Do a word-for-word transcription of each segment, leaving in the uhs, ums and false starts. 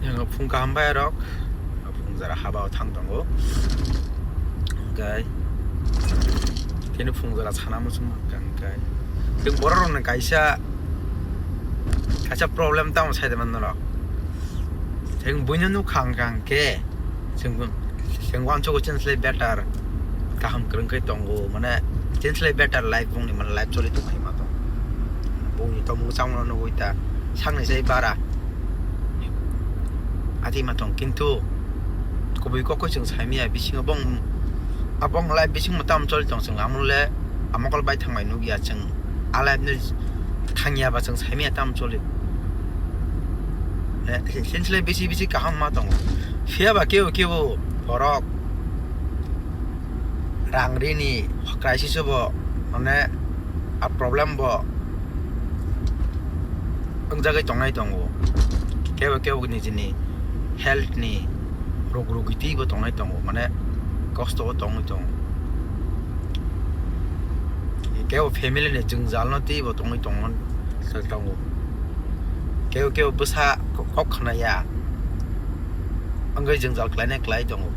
Phung kaham bai rok, phung jora haba o thang tongo. Hwnkhe tini phung jora sana muchung mankha hwnkhe tei borok rokni kaisa, kaisa problem tamo sai de man norok. Tei buino nukha hwnkha hwnkhe chwng, chwng uansugo chini slai better kaham kwrwng khe tongo, mane chini slai better life bongni, mane life choli tongma tong. Bongni tongmung chamungno nugwi ta sakni sai bara ati ma tong, kintu kubui kok khe chwng saimaya bisingo bong, abong life bisingo tam choli tong, chwng amole amokol bai thangbai nukya, chwng a life no thangya ba chwng saimaya tam choli. Eh, sinchilai bisi bisi kaham ma tongo. Phiya ba kebo kebo borok rang rini crisis bo, mane a problem bo wngjagwi tongnai tongo. Kebo kebo nijini health ni rog rogwi twi bo tongnai tongo, mane kosto o tongwi tongo. Kebo family ni jwngjal no twi bo tongwi tongo, tongo. Kebo kebo bwsa kok khnaya wngwi jwngjal khlainai khlai tongo.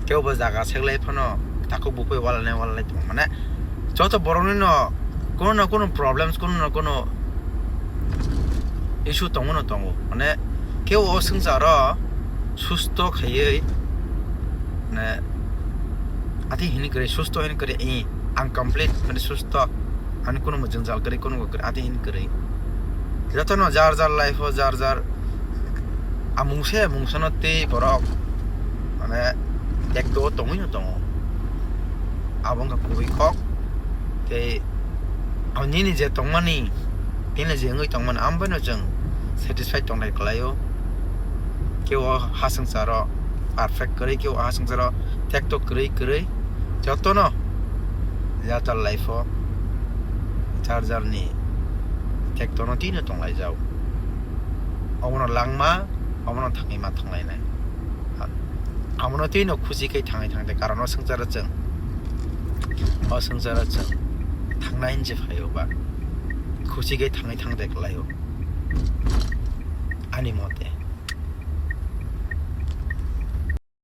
Kebo bo jaga seklai phano takhuk bukui walanai walanai tongo, mane joto borokni no kuno na kuno problems, kuno na kuno issue tongmano tongo, mane kebo o swngcharo susto khaiwi, mane ati hini kwrwi susto hini kwrwi, eh, ang complete, mane susto, ani kuno jwngjal kwrwi, kuno kwrwi, ati hini kwrwi. Jotono jar jar life o jar jar amungsa amungsa no tei borok, mane, ekto tongwi no tongo. Abo wngkha kubui kok. Tei ang nini je tongmani, nini je wngwi tongmani, ang bono chwng satisfied tongnai kwlaio. Kebo ha swngcharo perfect kwrwi, kebo ha swngcharo tekto kwrwi kwrwi, jotono jar jar life o jar jarni tektono tino tonglaijao. Omono langma, omono thangwi ma thanglainai. Amono twi no khusi khe thangwi thangde, karon o swngcharo chwng, o swngcharo chwng thangnai hinse phaio ba khusi khe thangwi thangde kwlaio ani mote.